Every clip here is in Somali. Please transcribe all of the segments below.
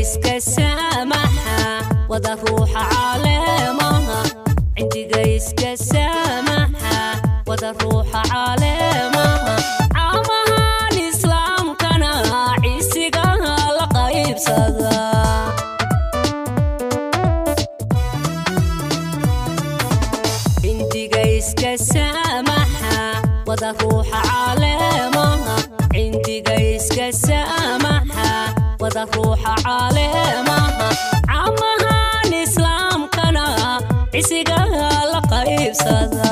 Iska saamaxa wada ruuxa caleemaha, cindiga iska saamaxa wada ruuxa caleemaha, caamahan islaamkana cisigaha la qaybsada. Cindiga iska saamaxa wada ruuxa caleemaha, cindiga iska saamaxa wada ruuxa caleemaha, caamahan islaamkana cisigaha la qaybsada.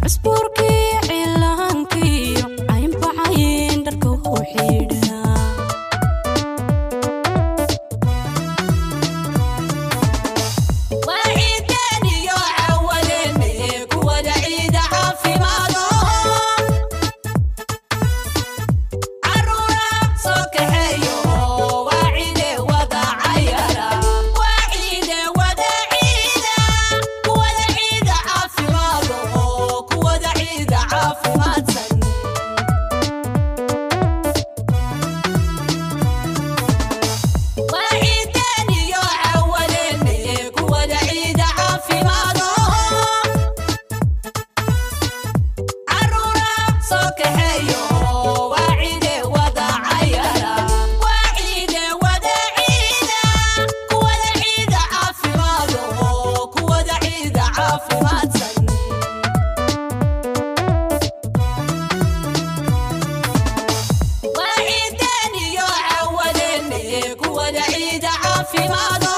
Cusbuurkii. Caafimaadsan. Waa ciideen iyo cawadeenne, kuwada ciida caafimaado.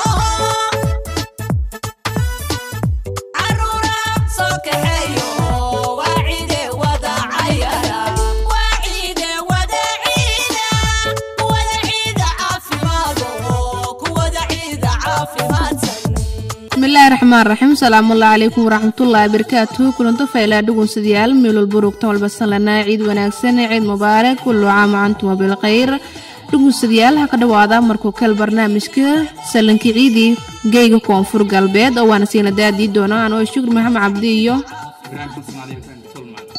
Caruura soo kaxeeyo, waa ciide wada cayara, waa ciide wada ciida, kuwada ciida caafimaado, kuwada ciida caafimaadsan. Bismillahi raxmaan raxiim. Salaamullahi calaykum waraxmatullaahi barakaatuhu. Kulanto faylaa dhugunsadayaal meel walba rogtan walba sanlanaa ciid wanaagsan, ciid mubaarak, kullu caam antum bilkhayr. Dhugunsadayaal, ha ka dhawaada markuu kal barnaamijka salanka ciidi geyga Koonfur Galbeed oo waana siina daadii doona anoo Shukri Maxamed Cabdi iyo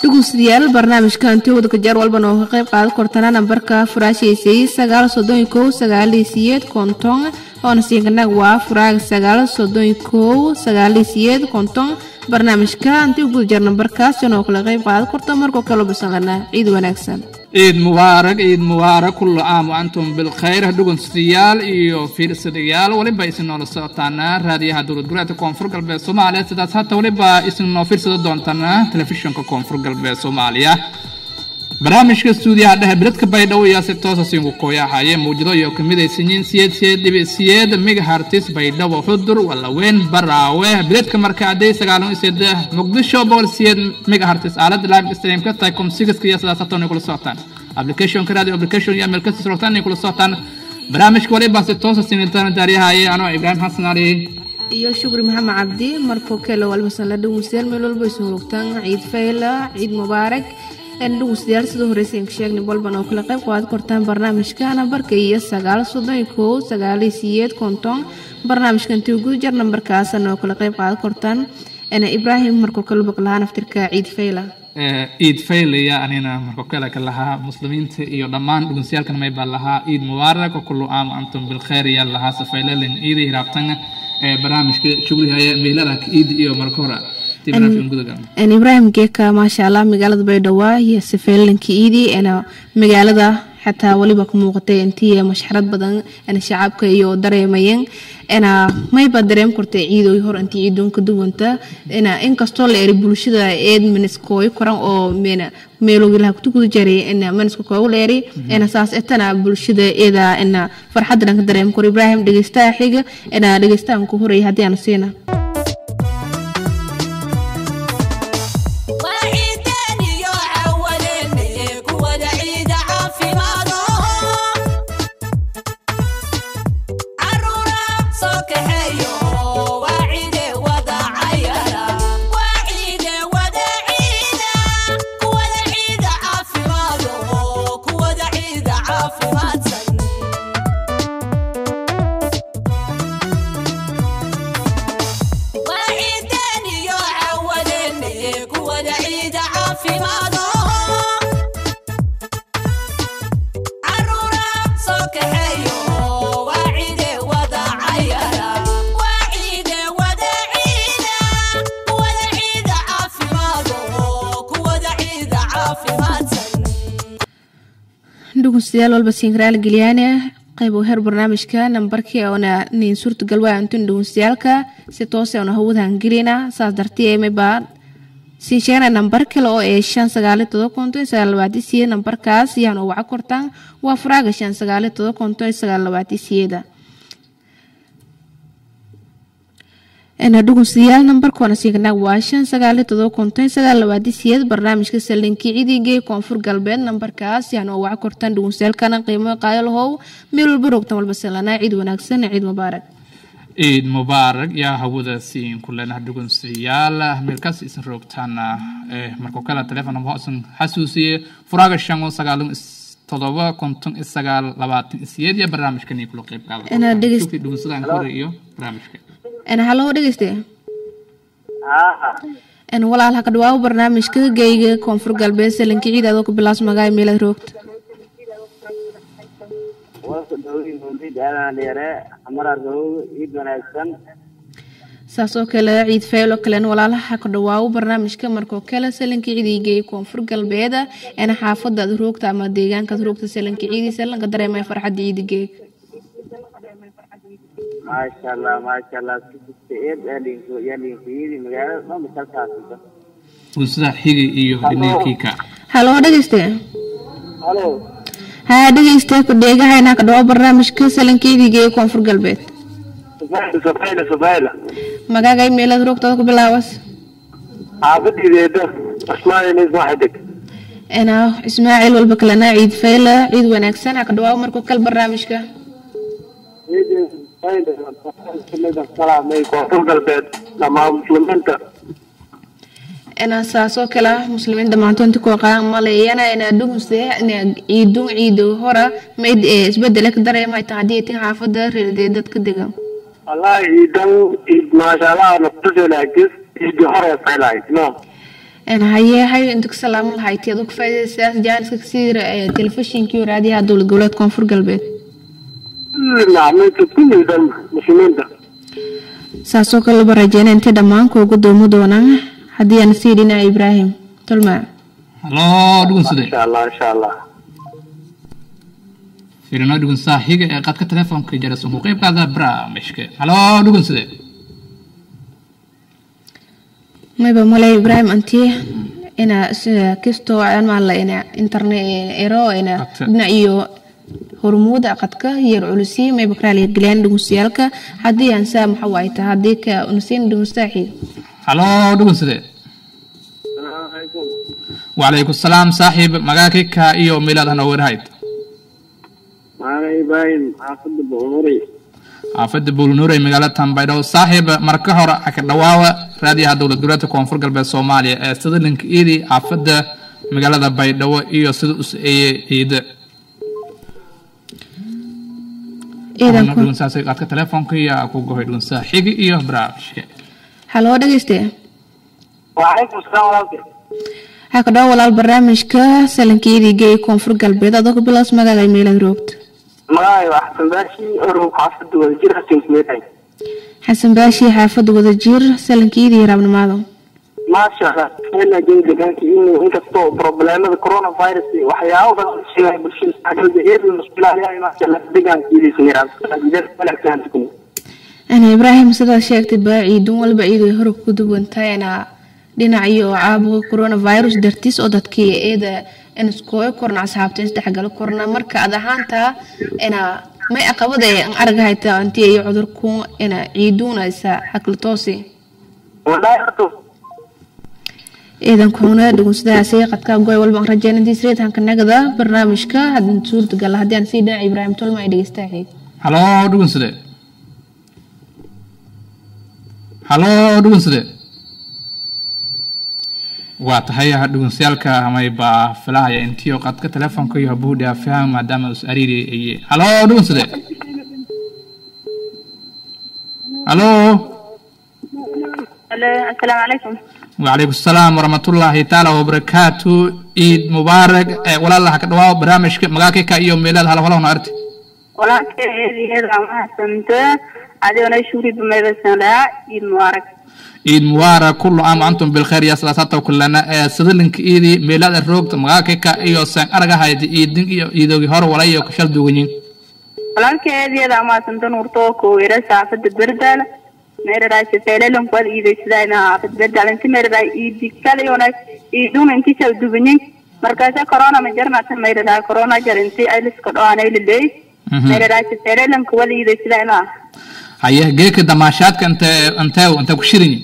dhugunsadayaal. Barnaamijka antooda kajaar walban oo ka qayb qaadan kortana nambarka furaashaysay 931 98 50 oona siinkanaag waa furaaga 931 98 50. Barnaamijka intii uguda jar nambarkaas inoo kala qayb qaadan korto. Markoo kale bisanlanaa ciid wanaagsan. Ciid mubaarak, ciid mubaarak, kullu caam wa antum bilkhayr. Dhugunsidayaal iyo fiirsadayaal, weliba isin noola socotaana raadiyaha dowlad goboleedka Koonfur Galbeed Soomaaliya. Sidaas hata weliba isin noo fiirsada doontaana telefishinka Koonfur Galbeed Soomaaliya. Barnaamijka stuudiyaha dhexe biladka Baydhabo ayaa si toosa siinku kooyahaye mawjado iyo kamid ay sinyiin 88.8 megahertz Baydhabo, Xudur, Walaweyn, Baraawe, biladka Markacday 93, Muqdisho 108 megahertz. Aalada live stream ka tahay com sigaska iyo sidaas hatan ay kula socotaan applicationka radio application iyo meel kasta sorotaan ay kula socotaan barnaamijka. Waliba si toosa sinintaan daaryahaye anoo Ibraahim Xasan Cali iyo Shukri Maxamed Cabdi. Markoo kale walbasan la dhegeystayaal, meel walba isu rogtaan ciid fayla, ciid mubaarak. Dhegeystayaal, sida horeysa ka sheegnay, walban oo kala qayb qaadan kortaan barnaamijka nambarka iyo 931 98 50. Barnaamijka intii ugu jar nambarkaas oo kala qayb qaadan kortaan. Ibraahim, markoo kale baqlahaan aftirka ciid fayla. Ciid faylaya anina markoo kale ka lahaa muslimiinta iyo dhammaan dhugunsiyaalkan may baa lahaa ciid mubaarak oo kullu caam wa antum bilkhayr yaa lahaa safaylalen ciida hiraabtanga ee barnaamijka shugrihaya meelada ciid iyo marka hore Ibraahim geeka maasha Allah magaalada Baydhabo iyo safeelanka iidi magaalada xataa waliba ka muuqatay intii mashxarad badan shacabka iyo dareemayeen. Mayba dareem kortay ciidoy hor intii ciidoon ka duwanta, inkastoo la eri bulshada eed maniskooy koran oo meelowgilaha kutukudu jaray maniska koogu la eri saas etana bulshada eeda farxaddan ka dareem kor. Ibraahim, dhegeystaha xiga dhegeystahan ku horaya haddii aanu siina. Waa ciideen iyo cawadeenne, kuwada ciida caafimaado. Caruura soo kaxeeyo, waa ciide wada cayara, waa ciide wada ciida, kuwada ciida caafimaado, kuwada ciida caafimaadsan. Waa ciideen iyo cawadeenne, kuwada ciida caafimaado. Caruura soo kaxeeyo, waa ciide wada cayara, waa ciide wada ciida, kuwada ciida caafimaado, kuwada ciida caafimaadsan. Dhegeystayaal, walba siin raali geliyaane qayb heer barnaamijka nambarkii oona nin suurtagal waa intun dhugunsayaalka si toos oona hawadan gelina. Saas dartii mayba siin sheegana nambar kale oo ee 597 59 28. Nambarkaas yaan oo waca kortaan waa furaaga 597 59 28. Dhegeystayaal, nambarkoona siignaa waa 597 59 28. Barnaamijka salinkii ciidigay Koonfur Galbeed nambarkaas yaan oo waca kortaan. Dhugunsayaalkana qiimo qaado lahow, meel walba rogtan walba salanaa ciid wanaagsan, ciid mubaarak. Ciid mubaarak yaa hawada siin ku leenaha dhugunsiyaal meelkaas isan roogtaana. Markoo kale telefon number isan xasuusiye furaaga 597 59 28 iyo barnaamijkan kula qayb qaada dhugunsadaan hore iyo barnaamijka. Halo dhegeyste. Walaal, ha ka dhawaawo barnaamijka geyga Koonfur Galbeed salanka ciid, adoo ku bilaas magaay meelaad roogta. Saas oo kale ciid faylo kalen walaalaha, ka dhawaawo barnaamijka markoo kale salanka ciidigeey Koonfur Galbeed. Xaafadaad roogta ama deegaankaad roogta salanka ciidi salanka dareemaya farxadda ciidigeeg. Maasha Allah, maasha Allah. Eed yaa magaalada dhan kalkaasita. Dhugunsada xigi iyo dhinakiika. Haloo dhegeyste. Halo. Haa dhegeyste, ku dheegahayna ka dhawo barnaamijka salankeediga ee Koonfur Galbeed. Safayla, safayla. Magaagay meelad roogtada ku bilaawas. Xaafadiideeda Ismaaciil Ismaaxidig. Ena Ismaaciil, walba kalena ciid fayla, ciid wanaagsan, ha ka dhawaaw markuu kal barnaamijka. Salaamay Koonfur Galbeed dhammaan muslimiinta. Ena saasoo kale muslimiin dhammaantoonti koo qaan maleeyana. Ena dhugunse ena ciidun ciido hora mayd ee isbedele ka dareemay ta haddii tin xaafada reerdee dadka degan. Wallahi ciidan ciid maasha Allah naftaselaagis ciidi hore faylahayd no. Ena haye hayo inta ka salaamo lahayd iyadoo ka faa'iidaysaas jaaniska kasii telefishinkii raadiyaha Dowlad Goboleed Koonfur Galbeed. Nacmayta kullidan muslimiinta. Saasoo kale laba rajeyna intay dhammaan kuugu doomo doonaan haddii aan sii dhinaca Ibraahim Tolma. Haloo dhugunsade. Insha Allah, insha Allah. Fiirino dhugunsaa xiga ee qadka telefoonka jarasun ku qayb qaada barnaamijka. Haloo dhugunsade. Mayba male Ibraahim anti ina kisto aan maala ina internet ero ina Qadka. Dhinac iyo hormuuda qadka yar culusi mayba karaaliya galeen dhugunsiyaalka haddii aan saa maxa waay tahay haddii ka unasiin dhugunsaa xiga. Haloo dhugunsade. Salaamu calaykum. Wacalaykum salaam saaxiib, magaakika iyo meelaad hanoo warahayd. Maana Ibrahim, xaafadda Buunuri. Xaafadda Buulnuur ee magaalada Tanbaydhabo. Saaxiib, marka hore ha ka dhawaawa raadiyaha Dowlad Goboleedka Koonfur Galbeed Soomaaliya ee sida linka iidi xaafadda magaalada Baydhabo iyo sida us eeye ciida. Ciidanku dhugunsaas qadka telefoonka iyo ku gohay dhugunsaa xigi iyo barnaamijka. Haloo dhegeyste. Wacalaykum salaam walaalkay. Ha ka dhawo walaal barnaamijka salankeediga ee Koonfur Galbeed adoo ku bilaas magaaga meelaad roogto. Magacay waa Xasan Baashi orow, xaafadda Wadajir hasinkumeedahay. Xasan Baashi, xaafadda Wadajir, salankeedii raabnimaado. Maasha Allah, fayla jawi deegaanka inuu inkastoo probleemada coronavirus iyo waxyaabo badan la sheegay bulshada xagga eed mas'uulayahay, maasha Allah deegaankiisa wanaagsan. Ana Ibraahim, sidaad sheegtay ba ciidun walba ciidu ay hore ku duwantahay ana dhinac iyo caabuqa coronavirus dartiis oo dadkii eeda in iskooyo korna asxaabta isdhexgalo korna, marka ad ahaantaa ina may aqabada ee an argahayta anti iyo cudurku ina ciiduuna isa xakla toosi. Wallahi horta Ciidan kuuna dhugunsadahaasi qadka goy walba aan rajeyn intii sreedhanka nagada barnaamijka haddii suurtagal haddii aan sii dhinaca Ibraahim Tolma ay dhegeystaa xiig. Haloo dhugunsade. Haloo dhugunsade. Waa tahay dhugunsayaalka mayba filahaya intiyo qadka telefoonka iyo habuudhaa faham maadaama us ariiri aye. Haloo dhugunsade. Haloo. Alo, assalaamu calaykum. Wacalaykum asalaam waraxmatullaahi taala wabarakaatu, ciid mubaarak. Walaalaha ka dhawaaw barnaamijka, magaakika iyo meelaad halholahna arti. Walaalkeed mahadsanto, adigona shukri bumaybasan lahaa, ciid mubaarak. Ciid mubaarak, kullu caam wa antum bilkhayr ya salaasata kullana. Sadalinka iidi meelaad roogta, magaakika iyo saan aragahayda ciidin iyo ciidoogi hore walayo kashal duwanyin. Walaalkeed mahadsanto, nuurtoo kooyra saafada Berdaal meeraraa safeelelan kuwad iidaysadayna xaafad Berdaal inti meeraraa iidi kalayona iiduna inti shal duwanyin markaasa corona ma jarnata meeraraa corona jar inti ayliska dhoanay liley meeraraa safeelelan kuwad iidaysadayna. Haye, geeka damaashaadka inte intee inte ku shirinyi?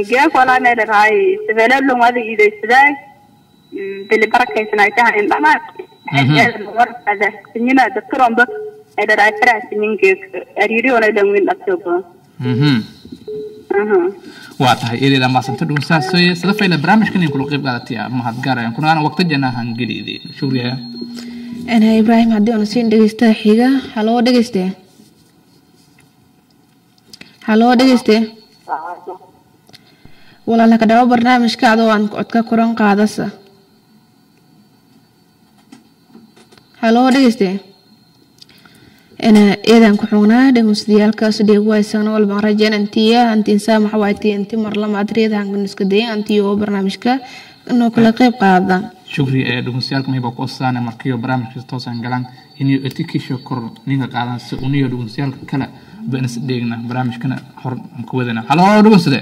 Geek walaa meeraraa safeelelan wada iidaysaday bili barakaysanaytahan dhamaan sinyina dadkaromba meeraraa faraxsinyin geek ariiriona dhanweyn dhabtoba. Waa tahay, eedeeda maasanta dhugunsaasoye sida fayla barnaamijkan in kula qayb qaadatay mahad gaarayan kuna waqti janahan gelidi shukriya. Ana Ibraahim, haddii aanu siin dhegeystaha xiga. Haloo dhegeyste. Haloo dhegeyste. Walaala ka dhawo barnaamijka adoo aan codka koran qaadasa. Haloo dhegeyste. Ina eedan ku xugnaa dhegeystayaashaas dheeg waysan walba rajeen antiya anti insaa waxa waay inti mar lama adreed han iska day antiyo barnaamijka inoo kala qayb qaada. Shukri. Ee dhugunsayaalka muhiim ku osaane markiyo barnaamijka toosan galaan Inay etikisha kor ninka qaadan si uniyo dhugunsiyaalka kale ba inas dheegna barnaamijkana hor aan ku wadana. Halo dhugunsade.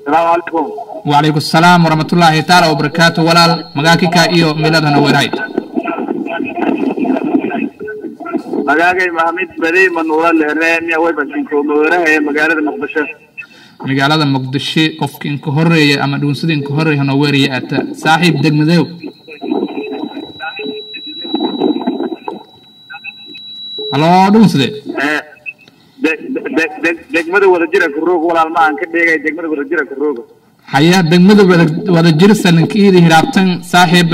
Asalaamu calaykum. Wacalaykum asalaam waraxmatullaahi taala wabarakaatu. Walaal, magaakika iyo meeladana weerahay? Magaagay Maxamed Badey Manuura Leereemiya waybasinkoomaweraha ee magaalada Muqdisho. Magaalada Muqdisho qofka inka horeeya ama dhugunsada inka horeeya hanoo weeraya ata saaxiib degmadew. Halo dhugunsade. Degmada Wadajira Karoog, walaal, ma aan ka dheegay degmada Wadajira Karooga. Haya, degmada Wadajir salinkiidi hiraabtan saaxiib,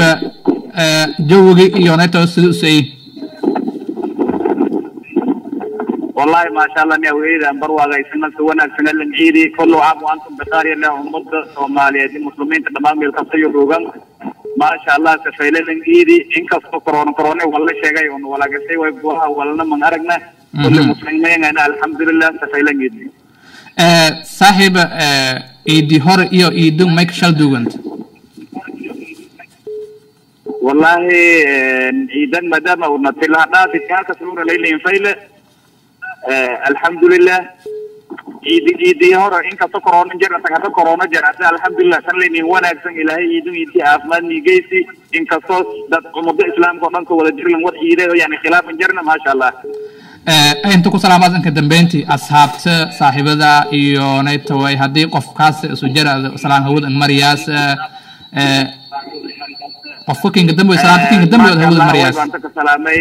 jawiga iyo neto sida usay? Wallahi maasha Allah, miya weydaan barwaaqaysana si wanaagsan lan ciidi. Kullu caam wa antum bikhair ya ummadda Soomaaliyeed, muslimiinta dhammaan meel kasta iyo roogan. Maasha Allah, safayladan ciidi inkastoo corona corona wala sheegay oo wala gashay way buuxa walna man aragna kulli muslimiin ana alxamdulillah safaylan ciidi. Saaxiib, ciidi hore iyo ciidu may ka shal duuganta? Wallahi ciidan maadaama uu natilaha dhaafi halka suura laylayn fayle, alxamdulilah. Ciidi ciidii hore inkastoo corona jir hada corona jir hada alxamdulilah san laynin wanaagsan. Ilaahay ciidun ciidii caafimaad niigeysi, inkastoo dad ummadda islaamka oo dhan ka wada jirlan wad ciiday oo yani khilaafan jirna, maasha Allah. Inta ku salaamaad inka dambeyntii asxaabta saaxiibada iyo naytaway haddii qofkaas isu jara salaan hawada mariyaas, qofka kinka dambe salaanta kinka dambe hawada mariyaas? Baan ka salaamay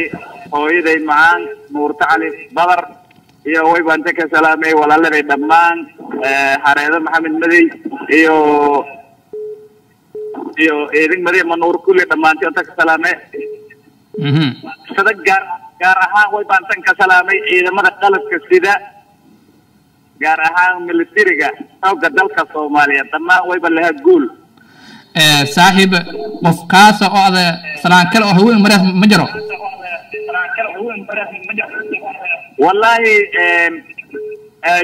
hooyaday macaan Nuurta Cali Badar iyo way baan ka salaamay walaaladay dhammaan Xareedo Maxamed Madey iyo Eedin Madey Manuur, kulli dhammaantii inta ka salaamay. Sada gaar ahaan way baan tan ka salaamay ciidamada qalabka sida, gaar ahaan militariga xoogga dalka Soomaaliya dhammaan, wayba lahaa guul. Saaxiib, qofkaas oo ada salaan kale oo hawada mariyaas ma jiro? Wallahi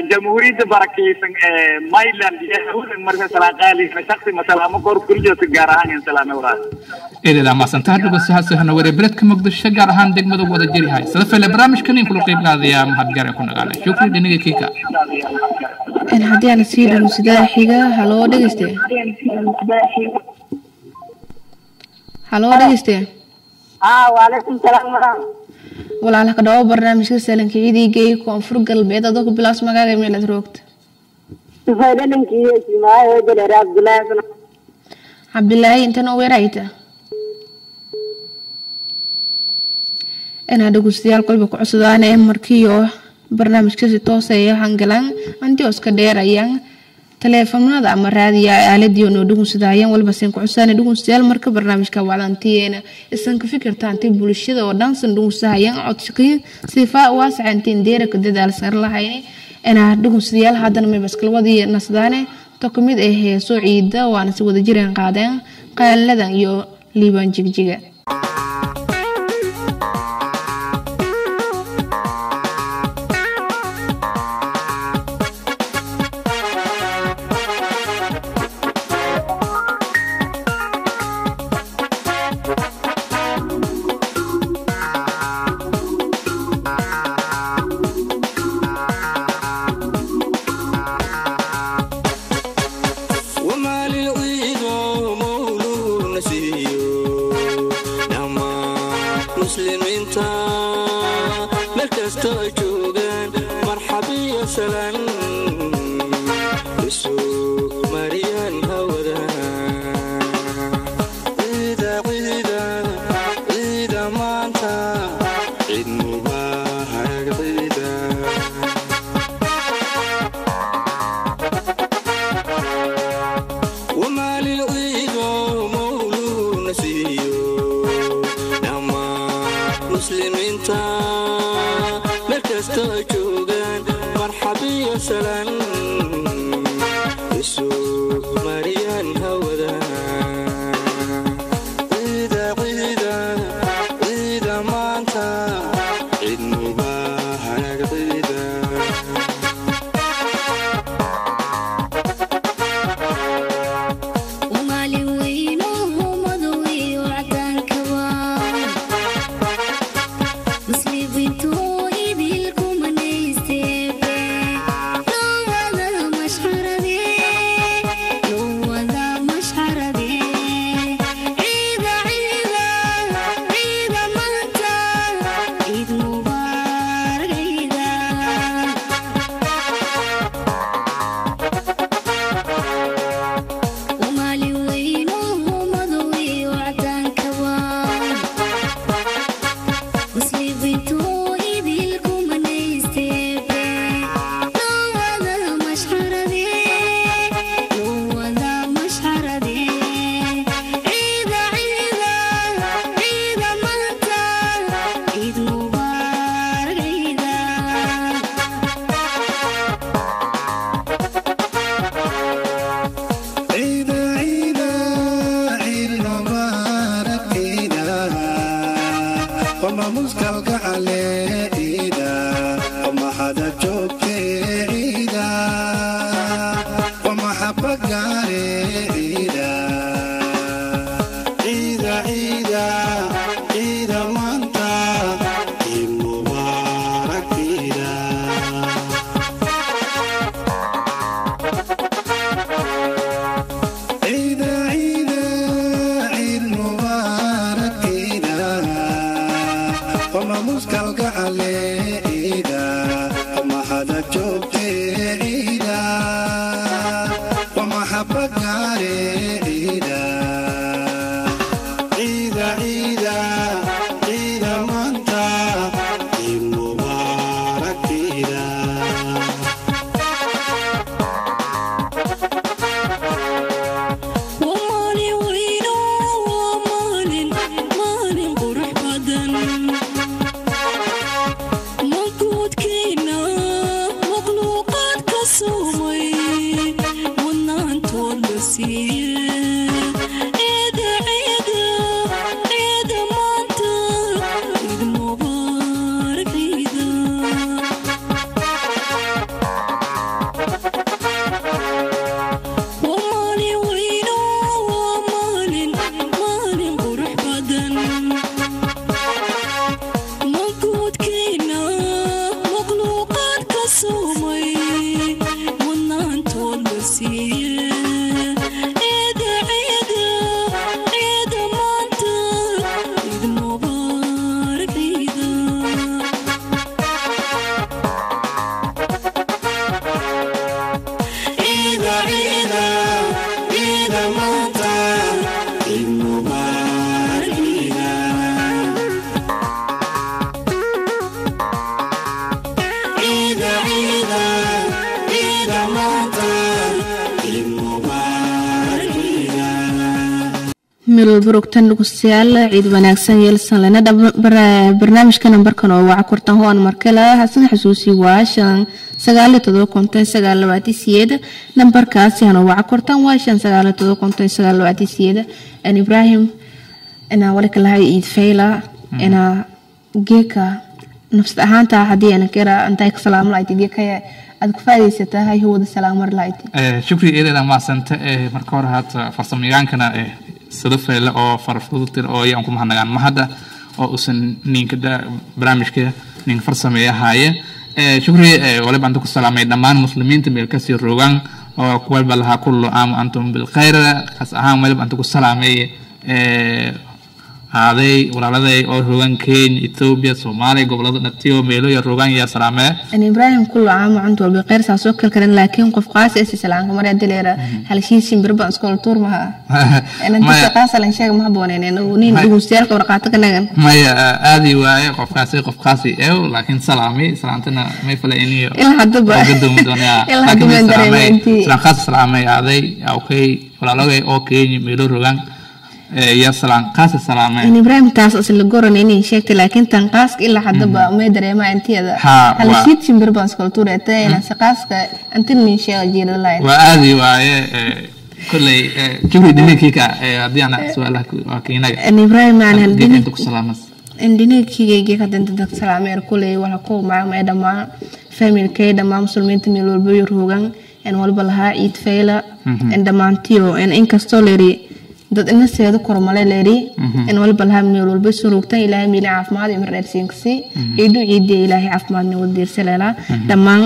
jamhuuriyadda barakeysan ee Myland iyo hawada marka salaan qaali shakhsi masalaamo kor kuljoogta gaar ahaan in salaamay walaal. Eedeeda maasantaha dhugunsihaasi hana waree beledka Muqdisho, gaar ahaan degmada Wadajir yahay sadafele barnaamijkan in kula qeyb qaadaya mahadgaar ku nagaale. Shukri dhiniga kiika. Haddii aan sii dhugunsadaa xiga. Haloo dhegeyste, haloo dhegeyste. Waalaykum salaam walaal. Walaal, ka dhawo barnaamijka salanka ciidiga Koonfur Galbeed, adoo ku bilaas magaaga meelaad roogta. Cabdilaahi intan weerayta inaa dhegeystayaal kolba ku codsadaan ee markii oo barnaamijka si toos ah hangalaan anti iska dheerayaan taleefanada ama raadiya aaladii oo dhugunsadayaan walba sin ku codsadaan. Dhegeystayaal, marka barnaamijka wacdantiyeena isan ka fikirtaan intii bulshada oo dhan san dhugunsahayaan codshaqin sifa waasaca intiin deera ku dadaal sar lahayn. Inaa dhegeystayaal haddana may baskalwadii nasdaane to kamid ah heeso ciida waana si wada jireen qaadeen qaaladan iyo Liibaan Jigjiga. Muslimiinta meel kasta ay joogaan marxabiyo salaan isu mariyaan hawada. Ciida ciida ciida maanta ciid mubaarak ciida. ومالي العيد مولود نسيو لما مسلمين تا مركز تجوغان مرحبا يا سلام يسوع مريان هودا. عيدا عيدا عيدا مانتا عيد مبارك عيدا. ومالي وينه مضوي وعدانك joogtee ciida waa maxaba gaare ciida ciida ciida ciida maanta ciid mubaarak ciida ciida ciida ciid mubaarak ciida waa maamuuskalgacale ciida waa maxada joogtee ciida waa maxaba gaare ciida ciida ciida ciida maanta ciid mubaarak ciida. Waa maalin weyn oo waa maalin maalin qurux badan maguudkiina makhluuqaad ka soomay mudnaantood la siiye ciida ciida ciida maanta ciid mubaarak ciida. Waa maalin weyn oo waa maalin maalin qurux badan maguudkiina makhluuqaad ka soomay mudnaantood la siiye ciida ciida ciida maanta ciid mubaarak ciida. Ciida ciida ciida maanta ciid mubaarak ciida ciida ciida ciida maanta ciid mubaarak ciida. Meel walba rogtan dhegeystayaal, ciid wanaagsan yeelsan lena barnaamijka nambarkan oo waca kortan hoan markale hasan xasuusi waa 597 59 28 nambarkaasi hano waca kortan waa 597 59 28. An Ibrahim ina walika lahay ciid fayla ina geeka nafsad ahaanta haddii ana kera intay ka salaamo lahayd geekaya aad ku faa'idaysataa hay hawada salaamar lahayd. Shukri eedeeda maasanta. Marka hore haata farsamayaqaankana sida feyle oo farfudutir oo yaan ku mahadnagaan mahadda oo usan ninka barnaamijka nin farsameeya haaye. Shukri, waliba anta ku salaamay dhammaan muslimiinta meel kasii rogaan oo kuwalba lahaa kullu aam antum bilkhayr. Khas ahaan waliba anta ku salaamay aaday walaaladay oo rogaan Kenya, Ethiopia, Soomaaliya, gobolada dhatiyo meelo ya rogaan yaa salaamee. An Ibrahim, kullu caam wa antum bikhayr saasoo kale karan, laakiin qof qaas ee salaanka mar hadii hal shiin shimbir baan iskool tuur maha inaan Maya. dadka qaas lan sheeg ma habooneen nin dhegeystayaal warqaato ka nagan. Maya, aadi waaye qofkaasi qofkaasi ew, laakiin salaamay salaantana may fala iniyo Ilaa haddaba. gadoomi doonaya. Ilaa laakiin haddaba may dareemay salaamay intii- salaan khaas salaamay aaday okay walaalogay oo Kenya meelo rogaan iyo salaan khaas salaamay. In Ibrahim taas isla goran inay sheegtay, laakiin tan qaaska ilaa haddaba may dareemaa intiyada Ha, hal waa- shiin shimbir baan iskool tuureetay inaan si qaaska inta nin sheega jiirada lahayn. Waa aadi waaye kolley juri dhininkika haddii ana su-aalaha waa kiinaga. An Ibrahim aan hal geedka inta ku salaamas. Indhinigkigayga hadda dad salaameer kuley waxa ku maamay dhammaan familkay, dhammaan muslimiinta meel walba iyo roogan en walba lahaa ciid fayla en dhammaantiyo en inkastoo leeri dad ina seedo kormale leeri en walba lahaa meel walba soo roogtan Ilaahay miila caafimaad iyo mardheersiinkasi ciidu ciidii Ilaahay caafimaadna wadiirsa leelaa dhammaan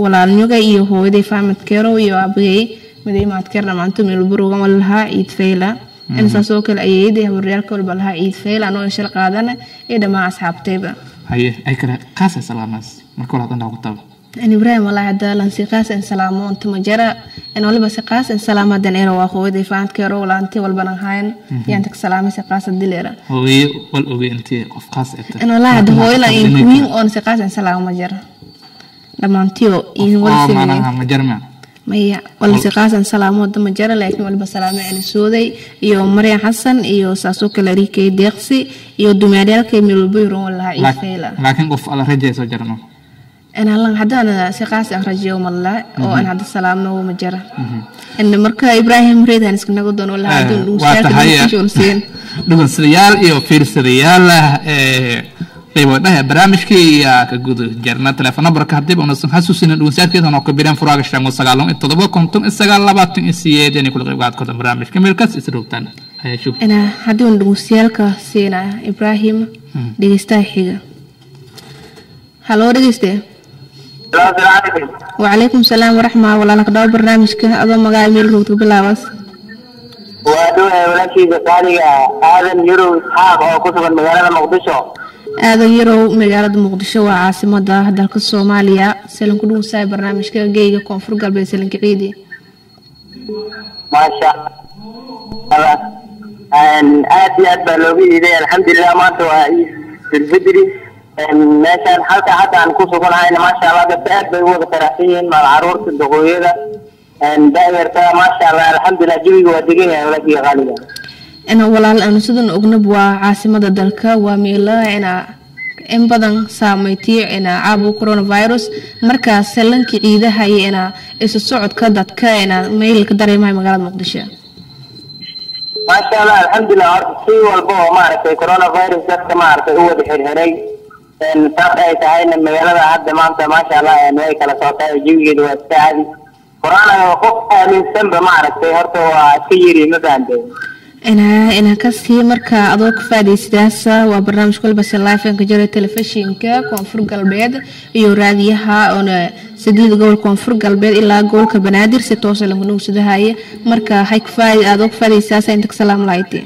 walaalnyoga iyo hooyaday faamadkeero iyo aabagay maday maadkeer dhammaanto meel walba roogan wala lahaa ciid fayla in saas oo kale ayeeyaday habaryaalka walba lahaa ciid fayla anoo inshal qaadana iyo dhammaan asxaabtayba. Haye, ay kale khaas salaamaas marka hore hadan ku taabo. An Ibrahim, wallahi hadda lan si qaas in salaamo inta ma jara in waliba si qaas in salaamo hadan era waa hooyaday faankeero walaantii walbana hayn yaan tag salaamay si qaas dileera. Hooyo wal ogey intii qof khaas ay tahay. In wallahi hadda hooyo lan in kuwiin oon si qaas in salaamo ma jara dhammaantiyo in wal oo simin maanaha ma jarma. Maya, wala si qaas in salaamo hadda ma jara, laakiin waliba salaamo celi sooday iyo Maryam Xasan iyo saasoo kale Riikay Deeqsi iyo dumaaryaalkay meel walba yuran walaha ciid fayla. Laakiin qof ala rajayso jarno. In halan haddaan si qaas ah rajiyo malla oo aan hadda salaamno ma jara in marka Ibrahim reedan iska naga doono walaha hadduu waa tahay dhuuseen. Dhugunsadayaal iyo fiirsadayaal, Qaybo dhahe barnaamijkii ayaa ka guda jarna. Telefoon nambarka haddiiba unasan xasuusinin dhugunsaadkeedan oo ka biran furaaga 597 59 28 inay kula qayb qaad kartaan barnaamijka meelkaas is rogtaan. Ayaa shug Ina haddii un dhugunsiyaalka siina Ibraahim dhegeystaha xiga. Haloo dhegeyste. Wacalaykum salaam waraxma. Walaalka dhawo barnaamijka adoo magaca meel roogta bilaabaas. Waa dhawahay walaashiisa qaaliga Aadan Yarow Isxaaq oo ku sugan magaalada Muqdisho. Aadan Yarow, magaalada Muqdisho waa caasimada dalka Soomaaliya. Salan ku dhugunsahay barnaamijka geyga Koonfur Galbeed salanka ciidi. Maasha Allah, aad iyo aad baa looga iiday, alxamdulilah. Maanta waa Ciid Filfidri meeshaan halka hadda aan ku suganahayna, maasha Allah, dadka aad bay u wada faraxsan yihiin, maal caruurta, duqooyada, da'yarta, maasha Allah, alxamdulilah, jawiga waa degan yahay walaashiga qaaliga. Ina walaal aanu sidan ognab waa caasimada dalka, waa meelo ina in badan saameeytay ina caabuqa coronavirus. Markaa salanka ciidaha iyo ina isu socodka dadka ina meel ka dareemahay magaalada Muqdisho? Maasha Allah, alxamdulilah. Horta si walba oo maaragtay coronavirus dadka maaragtay u wada xirxiray, saas ay tahayna magaalada hadda maanta maasha Allah way kala socotaa, jawigeeda waa iska caadi. Corona qof aaminsanba maaragtay horta waa iska yiri, ma fahantay? Ina kasii marka adoo ka faadaysidaasa waa barnaamij kolbase live ka jira telefishinka Koonfur Galbeed iyo raadiyaha oona sideed gobol Koonfur Galbeed ilaa gobolka Banaadir si toosa lagu nuugsadahaya. Marka hay adoo ka faadaysidaasa inta ka salaam lahayti.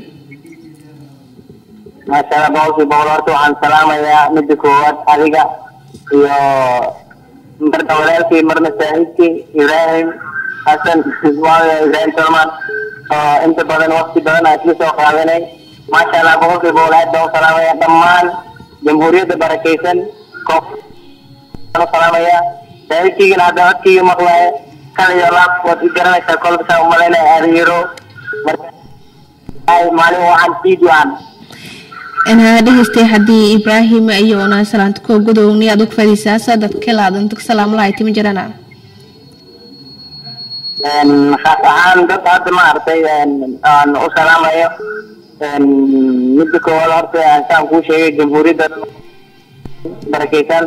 Maasha Allah, 100%. Horta waxaan salaamayaa midda koowaad adiga iyo marna walaalkii marna saaxiibkii Ibraahim Xasan Ismaaciil Ibraahim Salman oo inta badan waqti badan aan isla soo qaadanay. Maasha Allah, 100% aad baan u salaamaya dhammaan jamhuuriyadda barakeysan u salaamaya. Saaxiibkiigana hadda codkiyga maqlaya kal iyo laab waad i garanaysaa kolba saa umalaynaya Aadan Yaro. Marka maalin wacan, ciid wacan. Ina dhegeystay haddii Ibraahim iyo ona salaanta koo gudowni adoo ka faadaysaasa dadka laadan ka salaam lahayti ma jirana? Khaas ahaan dad hadda maaragtay aan u salaamayo, midda koowaad horta saan kuu sheegay jamhuuriyadda barakeysan,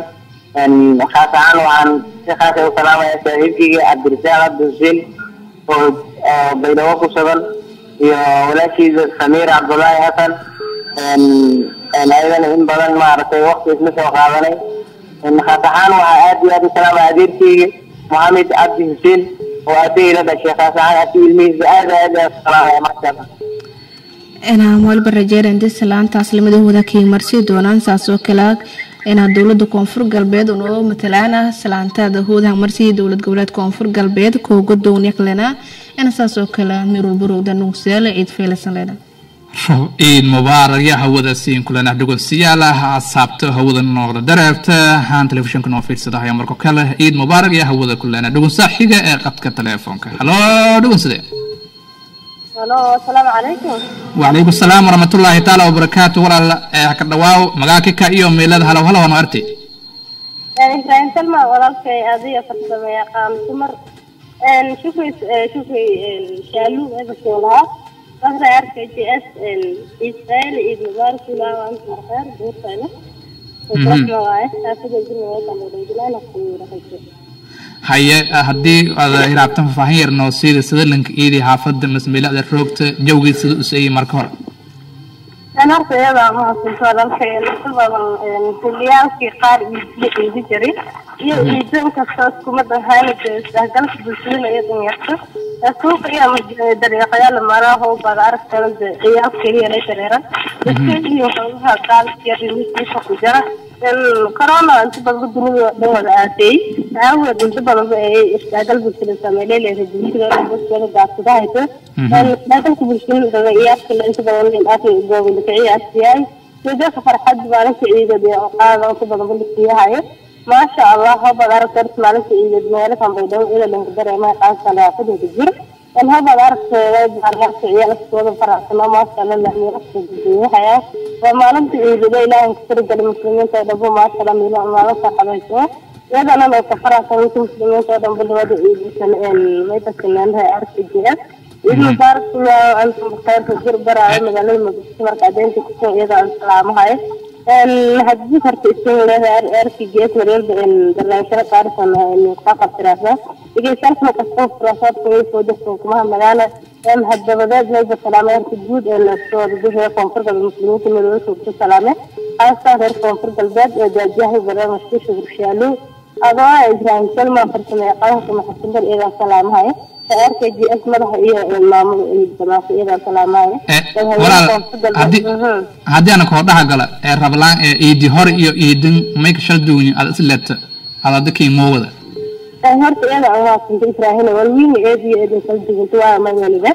khaas ahaan waxaan si khaas ah u salaamaya saaxiibkeyga Cabdirasaaq Cabdi Xuseen oo Baydhabo ku sugan iyo walaashiisa Samiir Cabdullaahi Xasan, ayadana in badan maaragtay waqti isla soo qaadanay. Khaas ahaan waxaa aad iyo aad u salaamaya adeerkeyga Mohamed Cabdi Xuseen oo aabahey la dhashay, khaas ahaan asi ilmihiisa aad aad aad u salaamaya, maasha Allah. Ina walba rajeyn inta salaantaas lamadahooda kay marsi doonaan, saas oo kale inaa dowlada Koonfur Galbeed unoo matalaana salaantaada hoodaha marsi dowlad goboleed Koonfur Galbeed kooga downyaklena ina saas oo kale mirulburowda nuugsayaal ciid feylasan leena. Ciid mubaarak yaa hawada siin kulana dhugunsiyaalaha asaabta hawada noqda dareerta haan telefishinka noo fiirsadahaya. Marka kale ciid mubaarak yaa hawada kulana dhugunsaa xiga ee qadka telefoonka. Halo dhugunsade. Halo, asalaamu calaykum. Wacalaykum asalaam waraxmatullaahi taala wabarakaatu. Walaal ka dhawaaw magaakika iyo meelada. Halow halow ano arti. Ibraahim Salma walaalkay, adiga farsamo yaqaan dumar shukri shukri shaalu ebasoolaa basra RKJS Israel. Ciid mubaarak ilaa wa antum bikhair buurtayna wasrafna waaye xaafada jirna. Haye, haddii aad hiraabtan faahfaahin yar noo siida sida lanka iidi xaafada masmeelada roogta jawgii sida u seeyay marka hore. Horta iyada mahadsanto walaalkay. Inta badan xilliyaalkii qaar iidla iidi jiray iyo iido inkastoo iskuma dahaana isdhexgalka bulshadana iyo danyarta suuqa iyo ama dariiqayaal maraa baad aragtana ciyaal keliya la dareeran dadka iyo xoolaha qaalka yar ku jira. Corona inta badan dunida dhan wada aafeeyey aawadeed inta badan ba ay isdhexgal bulshada saameeyay leedahay bulshada bulshada gaabsadahaysa isdhexgalka bulshada ciyaalka inta badan aafay gobolka ciyaarsiyaay dadka farxad maalinta ciidad ee qaada inta badan balsiyahayo. Maasha Allah, hobad aragtay maalinta ciidad meelahan Baydhabo ila lanka dareemay qaanka nadaafada jir in hobad aragtay maalinta ciyaalkooda faraxsano. Maasha Allah, lahmiyaha waa maalinta ciidada Ilaahay ku talagalay muslimiinta oo dhan. Maasha Allah, maalin farxadayso iyadana ay ka faraxsan muslimiinta oo dhan balwada ciidsan mayba sinaanaha arki jira. Ciid mubaarak antum bikhair jir baraayo magaalada Muqdisho. Marka adeynta kusoo iyada aan salaamahayo. Haddii horta isin leedahay RTGS mareerba barnaamijyada qaarkood ka qabtiraasa dhegeystayaasha kastoo furaasaadka way soo degto kumaha magaala haddabadeed mayba salaamay horta guud soo gudaha Koonfur Galbeed muslimiinta madoobe ku salaamay, qaasatan reer Koonfur Galbeed ee daajiyaha barnaamijka Shugurshaalo adoo Ibraahim Salma farsamay qaranka maxamed iidan salaamahay RKGS madaxa iyo maamul damaanka iidan salaamahay. Walaal, haddii ana koodhaha gala ee rablaan ee iidi hore iyo iidin mayka shal duwni aad is leebta aad adakii moowada. Horta iyada aan Ibraahim walwiin eed iyo eedin kala duwanta waa ma waliba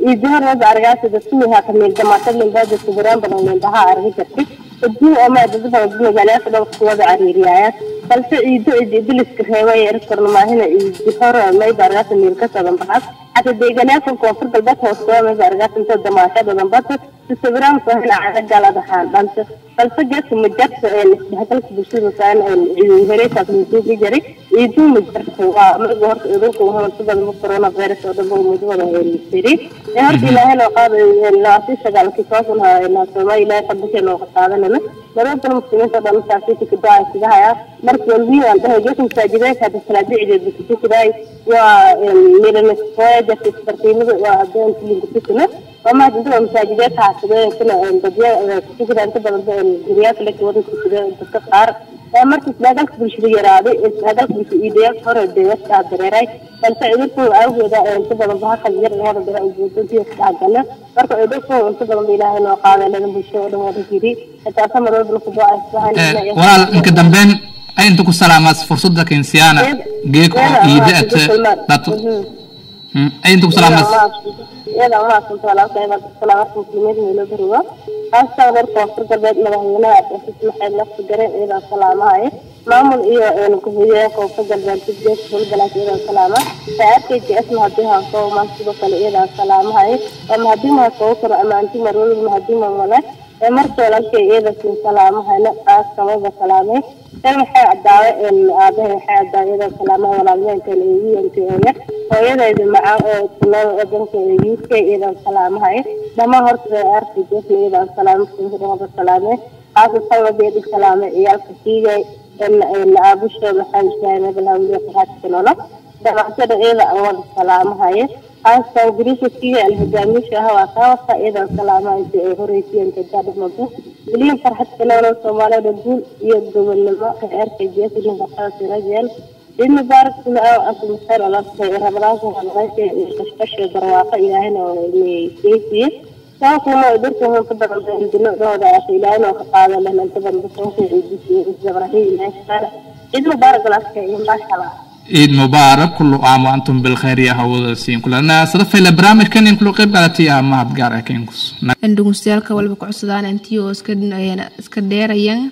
iidi hore wada argaasa dadku ha kamid damaatad linbaada sawiraan badan lindaha argi jirtay adduun oo ma dad badan magaalada dhan ku wada cariiriyaya, balse iido iidi biliska reebay erkorna maahina iidi hore may argaasa meel ka sadan baxas xataa deegaanka Koonfur Galbeed hoostooda may argaasa inta damaasha badan bata sawiraan soo hela galada xaan dhanta, balse geedka majarta ee isdhexgalka bulshada saan hereetaas musuuqi jiray iidu majarta waa marka horta idinku waxaa badan coronavirus oo dhan muddo wada helisiri ee horta Ilaahay loo qaaday 29-kii soo ilaa Soomaaliya Ilaahay qabdisay loo qaadanana marwalba muslimiinta dhan taasi ku ducaa haya. Marka walbii aan dhahay geedka masaajideedka hadda salaada ciideed ku tukaday waa meelana farqiimada waa adoon tilinku tukana waa mahad inta masaajideed xaasadeen kuna dadya ku tukada inta badan guryaha kale wada ku tukada dadka qaar. Marka isdhexgalka bulshada yaraaday, isdhexgalka bulshada iidayaal hore deegaanka dareeray, balse cudurku awgeeda inta badan baha yar wada dara ujeedadii isdhexgala. Marka cudurku inta badan Ilaahay noo qaaday laga bulshada oo dhan wada jiri taasa mar walba ku ducaysan. Walaal, inka dambeyn ay inta ku salaamaas fursadda keensiyaana geek oo iida ate dhato ay inta ku salaamaas. Iyada umahadsanto walaalkay, baan salaamaadka muslimiinta meelo barigo qaasatan reer Koonfur Galbeed madaxweynaha Cabdicasiis Maxamed Lafti Gareen iyadaan salaamahay, maamul iyo ku-xigeenka Koonfur Galbeed gees howlgalaas iyadaan salaama RKGS mahadii hankoo maan sidoo kale iyadaan salaamahay mahadii mahadkoogu karo amaanti marwalba mahadii mamale. Marka walaalkay iyada siin salaamahayna qaaskamaba salaamay tan waxay cadaawe aabahay waxay cadaawe iyadoo salaamaha walaalmeenkan eeyiyanka eeya hooyadayda macaan oo kunool wadanka UK iyadaan salaamahay dhammaan horta RKGS iyadaan salaamay muslimiinta salaamay qaasatan wadeedi salaamay ciyaalka siigay aabusho maxaa istaagay balhawliya qaxaadka nolol dhamaansada iyada aan wada salaamahaye qaasatan guriga siigay alhogaamiisha ah waa kaawasa iyadaan salaamaha intii ay horeysiyeen kadadhamato biliyan farxad kaloolo Soomaalida guul iyo gobonnimo RKGS iyo farxada sirajeel. Ciid mubaarak kula aaw antum khayr walaalkay, ramadaanka ramadaanka iyo qashqash iyo barwaaqo Ilaahayna oo saakuna dadka inta badan dinadooda Ilaahayna oo ka qaada leh inta badan soonka ciidisi ibraahim Ilaahay subhana. Ciid mubaarak walaalkay iyo maasha Allah. Ciid mubaarak, kullu caam wa antum bilkhayr ya hawada siin kulana sadafayla barnaamijkan in kula qayb qaadatay mahad gaar ah keenkus. Dhegeystayaasha walba ku codsadaan intii oo iska dheerayaan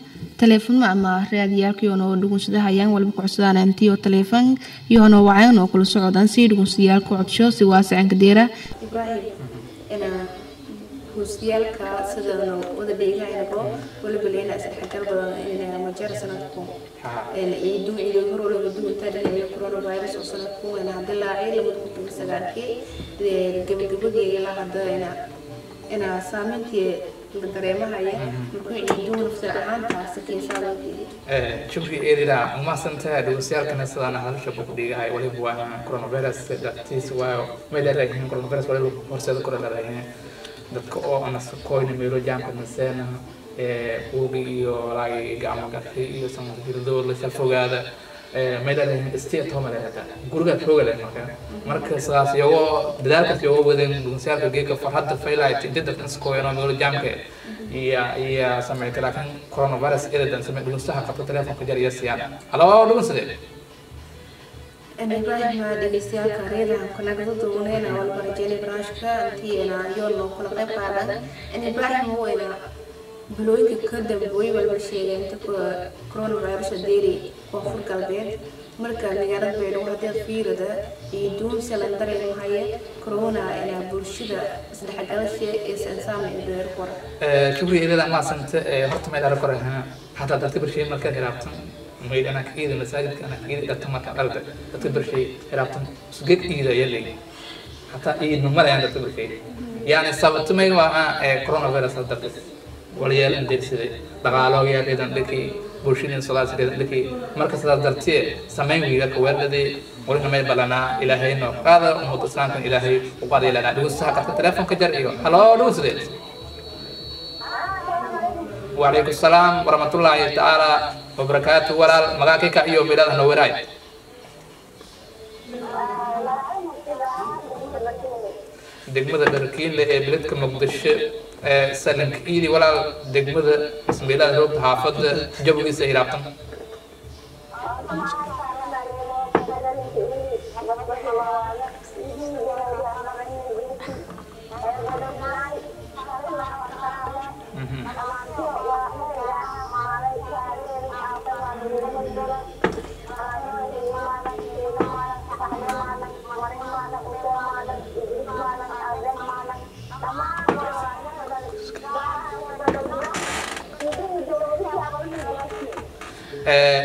telefoon ama raadiyaalkii oo dhugunsadahayaan walba ku codsadaan intii oo telefoon iyo wacaan oo kula socdaan si dhugunsayaalka codsho si waasican ka deera. Ibraahim, ina dhugunsayaalka sidana wada dheegaynabo waliba leena isdhexgal badan ina majar sanadku ciidu ciidu hor waliba duunta dhinaca coronavirus oo sanadku ina dilaacay 2019-kii gabagabadii ilaa hadda ina saameyntii la dareemahaya markuu ciidu nafsar ahaantaas kiinsaada. Shukri eedida umaadsantahay. Dhegeystayaaalkana sidaan hadalsha ku dhigahay waliba waa coronavirus dartiis waayo may leedahay coronavirus waliba horseeda kore leedahay dadka oo anasakoyna meelo jaamka naseena uugi iyo walaagi gacmo gashi iyo sanfirdoo la shal fogaada may leedahay stay at home leedahay guriga jooga leh. Marka sidaas iyagoo dadaalkaas iyagoo wadeen dhegeystayaaalka geeka farxadda faylight inta dadka nasakoyno meelo jaamka iyo sameeyay, laakiin coronavirus eedan samee dhegeystaha qabta telefoonka jar iyo siyaan. Halo, dhegeysade. Ibraahim, dhegeystayaal reedahan kunagada duuneena walba rajeynay barnaamijka intii ina yool kula qayb qaadan. Ibraahim, weyna bilooyinka ka dambeeyay walba sheegay inta coronavirus deeri Koonfur Galbeed, marka magaalada Baydhabo haddii fiirada iyo duunsa la dareemahaye corona ina bulshada isdhexgalasha iyo insaama in beer kor. Shukri eedada maasanta. Horta meel arag kore hataa dadka barshay markaad hiraabtan mayd anaa ka iida masaajidka anaa ka iida dharta marka dharta dadka barshay hiraabtan isgeed iida ayaa leeyahay hataa iidma malayaan dadka barshay yani sababta may waa coronavirus dartiis. Walyaal indeersaday dhaqaalooyaa reedan dhakii bulshadeen sadaas reedan dhakii. Marka sidaas dartee samayn wiiga kaweeladii walina may balanaa Ilaahay noo qaada, ummadda islaamkan Ilaahay u qaada ilanaa. Dhugunsaha qarta telefonka jar iyo haloo dhugunsadeed. Wacalaykum salaam waraxmatullaahi tacaala wabarakaatu. Walaal, magaakika iyo meelaada noo weraay? Degmada Dharkiinle ee beledka Muqdisho ee salanka iidi. Walaal, degmada ismeelada roogta, xaafadda jawigiisa ay raabtan?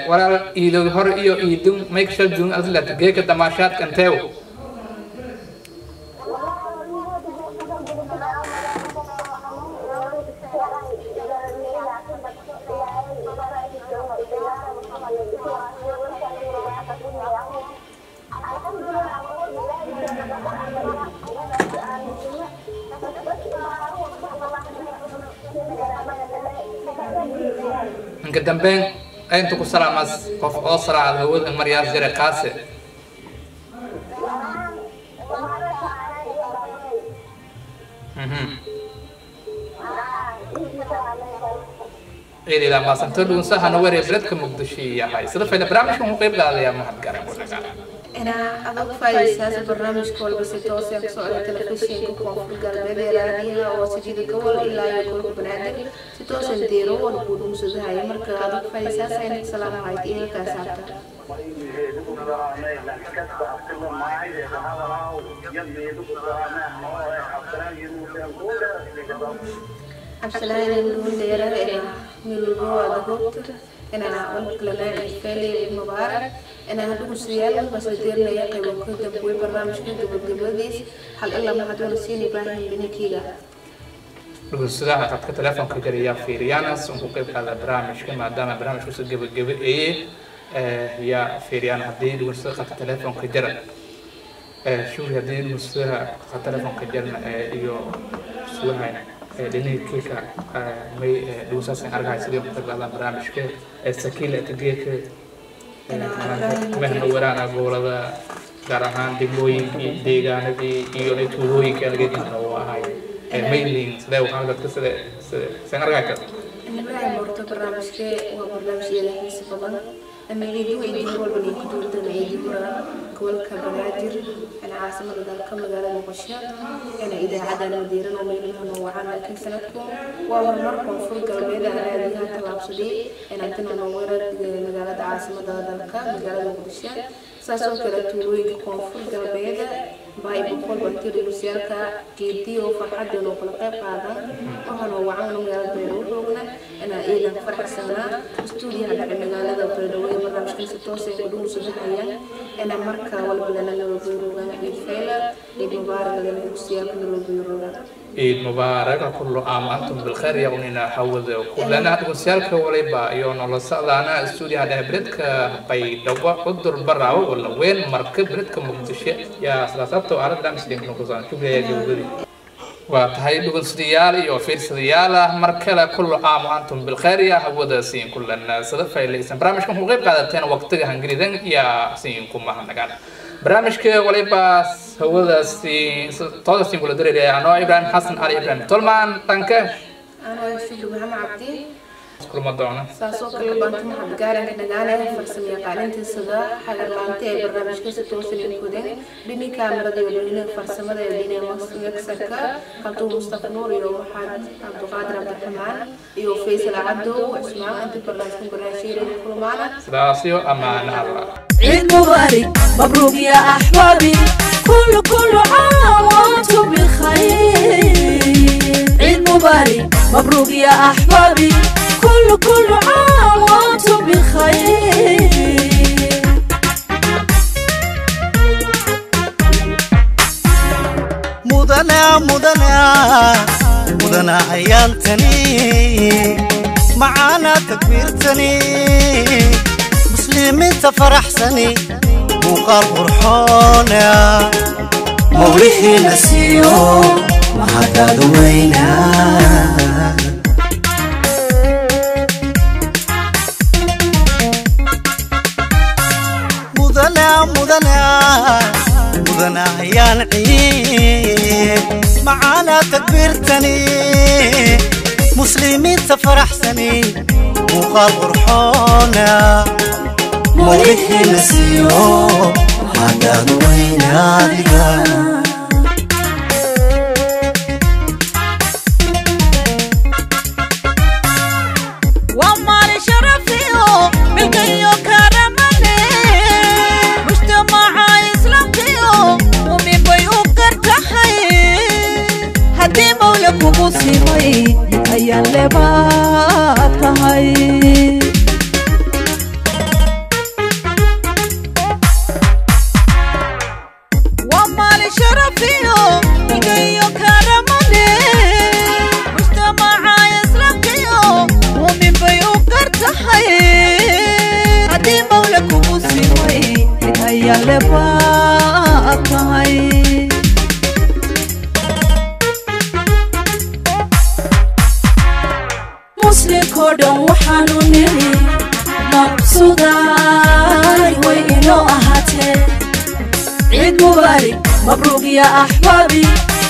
Walaal, iidogi hore iyo iidun may kashal duun adlat geeka damaashaadka inteew? Inka dambeyn inta ku salaamas qof oo salaacad hawada maryaas jare qaase. Ciidila maasanto dhuunsaha naware beledka Muqdisho yahay sida fayla barnaamijkan ku qayb qaadaya mahad garan. Ina adag faa'iidaysaas barnaamijka walba si toos ah ku socda telefishinka Koonfur Galbeed ee raadiyaha oo sajida gobol ilaa iyo gobolka Banaadir si toos ah deero wal buu dhumsadahay. Marka adag faa'iidaysaas ayna salaam ahayd iyo saabta. Cabdisalaam Dhuundheere ee milbo adag inaan walkalana ifeeli mubaarak inaan dhugusiyaal basla deernaya qaybo ka dambeeyay barnaamijka gabagabadiis hal ilaa maxaad siin Ibrahim binikiga. Dhugunsadaha qadka telefoonka jariyaa fiiriyaanas un ku qayb qaada barnaamijka maadaama barnaamijku soo gabagabeeyey yaa fiiriyaan. Haddii dhugunsada qadka telefoonka jara shuri, haddii dhugunsadaha qadka telefoonka jarna iyo sugahayn dhinihii kiika may dhugunsaas argahay sidii ku qayb qaadaan barnaamijka sakiila tageeka mehna waraana gobolada, gaar ahaan degmooyinkii, deegaanadii iyo tuulooyinkii anageedina uu ahay maylin sidee waxaan dadka side side sen argay kar? Ibrahim, horta barnaamijka waa barnaamij yeelahiisa badan ama ciidu ciidii walba nin ku duultana ciidii hora gobolka Banaadir ana caasimada dalka magaalada Muqdisho ana idaacadana madiiran oo meelaha noo wacan, laakiin sanadku waa horumar Koonfur Galbeed aan raadiyaha tallaabsaday inaan tan noo weerar magaalada caasimada dalka magaalada Muqdisho. Saas oo kale tuulooyinka Koonfur Galbeed baay boqol banti dhugusyaalka geedii oo farxadda noo kala qayb qaadan waxaana wacan magaalada Baydhabo roogna inaa iidan faraxsanaa stuudiyaha dhaca magaalada Baydhabo ee barnaamijkan si toos ah ugu dhugusadahayaan ina marka walba lana naloo ciid fayla, ciid mubaarak lana dhugusyaalka naloo rogaan. Ciid mubaarak, kullu caam antum bilkhayr ya unina hawada kulana dhugunsiyaalka waliba iyo nolol socdaana stuudiyaha dhexe beledka Baydhabo cudur baraawo wala weyn marka beledka Muqdisho yaa sidaas sabto aalad barnaamijka ku soo shukriya gabagabadii. Waa tahay dhugunsadayaal iyo fiirsadayaal ah, mar kale kullu caam antum bilkhayr ya hawada siin kulana sida faylaysan barnaamijkan ku qayb qaadateen waqtiga hangiridan ya siin ku mahadnagaan. Barnaamijka waliba hawadaasi tooda siin kula dareeraya anoo Ibrahim Xasan Cali Ibrahim Tolman dhanka anoo Shukri Maxamed Cabdi kulma doona. Saasoo kale baanta maxad gaaranka dhagaanaya farsamo yaqaaninta sida xagarlaanta ee barnaamijka si toosan in kudeen dhini kaamirada iyo dhinaca farsamada ee dhinaca mixerka Qaltuum Mustafa Nuur iyo Maxamed Cabduqaadir Cabdiraxmaan iyo Faysal Cabdo Cusmaan inta barnaamijkan barnaamijyada kulmaana sidaasyo ammaano Allah. عيد مبارك مبروك يا أحبابي كل كل عام وأنتم بخير. عيد مبارك مبروك يا أحبابي كل كل عام وأنتم بخير. Mudana mudana. Mudana ayaantani macaana takbiirtani muslimiinta faraxsani muuqaal qurxoona mawlihiina siiyo mahadaadu weynaa. Mudana mudana mudana ayaan ciid macaana takbiirtani muslimiinta faraxsani muuqaal qurxoona mawlihiina siiyo mahadaadu weynaadiga. Waa maalin sharafiyo milkayo karamale mujtamaca islaamkiyo muumin bay u qartahay haddii mawla kugu simay ayaan lebaad tahay. Waa maalin sharafiyo milkayo karamale mujtamaca islaamkiyo muumin bay u qartahay haddii mawla kugu simay ayaan lebaad tahay. Muslimkoo dhan waxaanu niri maqsuday way inoo ahaatee ciid mubaarik mabruuq ya axbaabi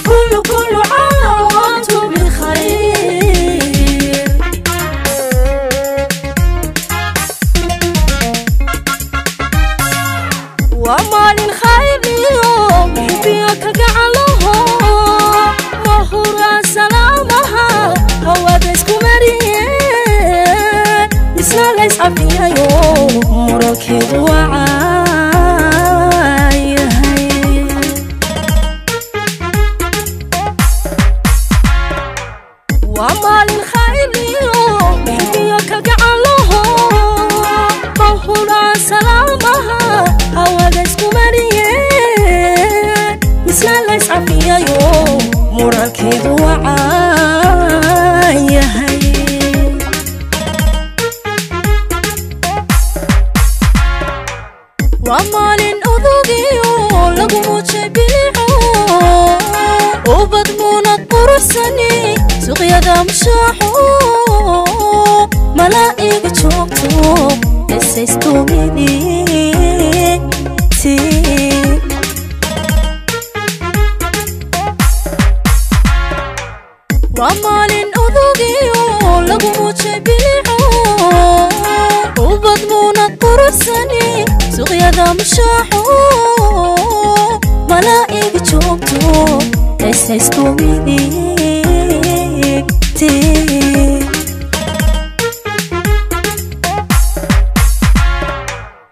kullu kullu caam waantum bikhayr. Waa maalin khayr iyo muxubiyo kalgacalaho mahuraan salaamaha hawada isku mariyeen isna layscafiyayo muralkeedu wacaayahay. Waa maalin khayr iyo muxubiyo kalgacalaho mahuraan salaamaha hawada isku mariyeen isna layscafiyayo muralkeedu wacaayahay. Waa maalin odogiyo lagu muujay bilico ubad muunad quruxsani suuqyada mushaaxo malaa'iga joogto esaystumiditi. Waa maalin odogiyo lagu muujay bilico ubad muunad quruxsani suuqyada mushaaxo malaa'iga joogto esaystumiditi.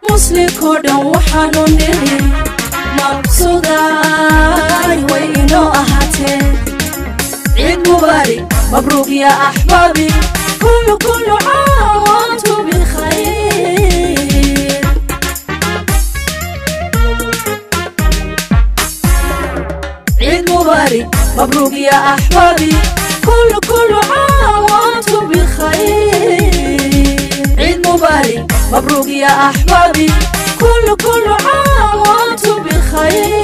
Muslimkoo dhan waxaanu niri maqsuday way inoo ahaatee ciid mubaarik mabruuq ya axbaabi kullu kullu caam waantum bikhayr. Ciid mubaarik mabruuq ya axbaabi kullu kullu caam waantum bikhayr. Ciid mubaarik mabruuq ya axbaabi kullu kullu caam waantum bikhayr.